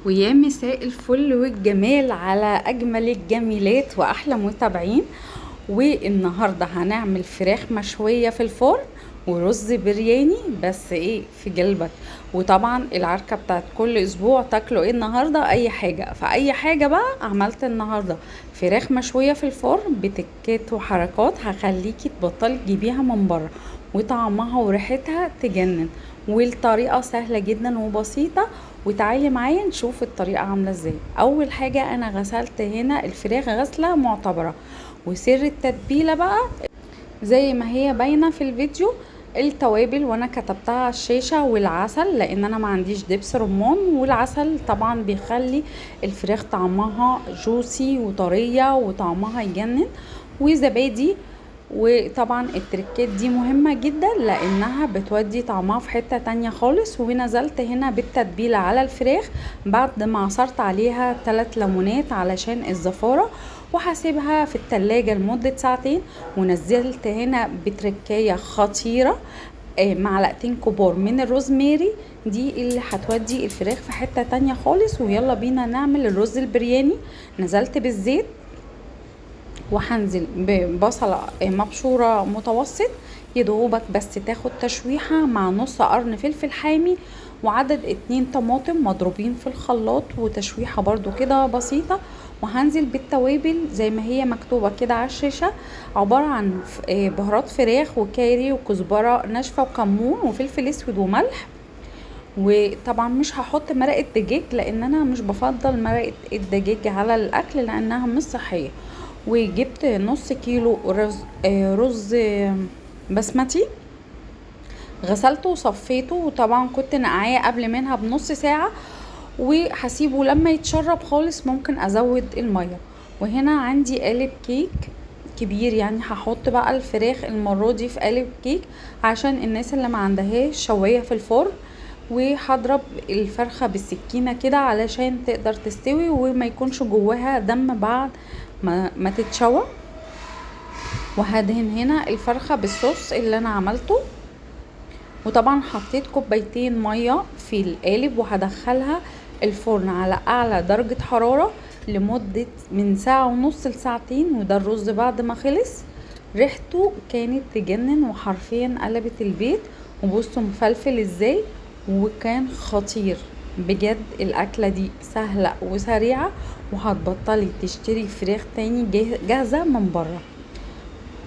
ويا مساء الفل والجمال على اجمل الجميلات واحلى متابعين. والنهارده هنعمل فراخ مشوية في الفرن ورز برياني، بس ايه في جلبك. وطبعا العركه بتاعت كل اسبوع، تاكلوا ايه النهارده؟ اي حاجة. فاي حاجة بقى عملت النهارده فراخ مشوية في الفرن بتكات وحركات هخليكي تبطلي تجيبيها من بره، وطعمها وريحتها تجنن، والطريقة سهلة جدا وبسيطة. وتعالي معايا نشوف الطريقة عامله ازاي. اول حاجة انا غسلت هنا الفراخ غسله معتبره، وسر التتبيله بقى زي ما هي باينة في الفيديو، التوابل وانا كتبتها على الشاشة، والعسل لان انا ما عنديش دبس رمان، والعسل طبعا بيخلي الفراخ طعمها جوسي وطريه وطعمها يجنن، وزبادي. وطبعا التركات دي مهمة جدا لانها بتودي طعمها في حتة تانية خالص. ونزلت هنا بالتتبيلة على الفراخ بعد ما عصرت عليها 3 ليمونات علشان الزفارة، وهسيبها في التلاجة لمدة ساعتين. ونزلت هنا بتركاية خطيرة، معلقتين كبار من الروزماري، دي اللي هتودي الفراخ في حتة تانية خالص. ويلا بينا نعمل الرز البرياني. نزلت بالزيت وهنزل ببصلة مبشورة متوسط يدوبك بس تاخد تشويحة، مع نص قرن فلفل حامي وعدد 2 طماطم مضروبين في الخلاط، وتشويحة برضو كده بسيطة. وهنزل بالتوابل زي ما هي مكتوبة كده على الشاشة، عبارة عن بهارات فراخ وكاري وكزبرة ناشفة وكمون وفلفل اسود وملح. وطبعا مش هحط مرقة دجاج لان انا مش بفضل مرقة الدجاج على الاكل لانها مش صحية. وجبت نص كيلو رز بسمتي، غسلته وصفيته، وطبعا كنت نقعاه قبل منها بنص ساعة، وهسيبه لما يتشرب خالص ممكن ازود المية. وهنا عندي قالب كيك كبير، يعني هحط بقى الفراخ المرة دي في قالب كيك عشان الناس اللي ما عندهاش شواية في الفرن. وهضرب الفرخة بالسكينة كده علشان تقدر تستوي وما يكونش جواها دم بعد ما تتشوى. وهدهن هنا الفرخة بالصوص اللي انا عملته، وطبعا حطيت كوبايتين مية في القالب، وهدخلها الفرن على اعلى درجة حرارة لمدة من ساعة ونص لساعتين. وده الرز بعد ما خلص، ريحته كانت تجنن وحرفيا قلبت البيت. وبصوا مفلفل ازاي، وكان خطير بجد. الاكلة دي سهلة وسريعة، وهتبطلي تشتري فراخ تاني جاهزة من بره.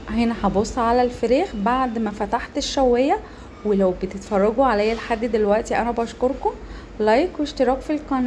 هنا هبص على الفراخ بعد ما فتحت الشواية، ولو بتتفرجوا عليا لحد دلوقتي انا بشكركم، لايك واشتراك في القناة.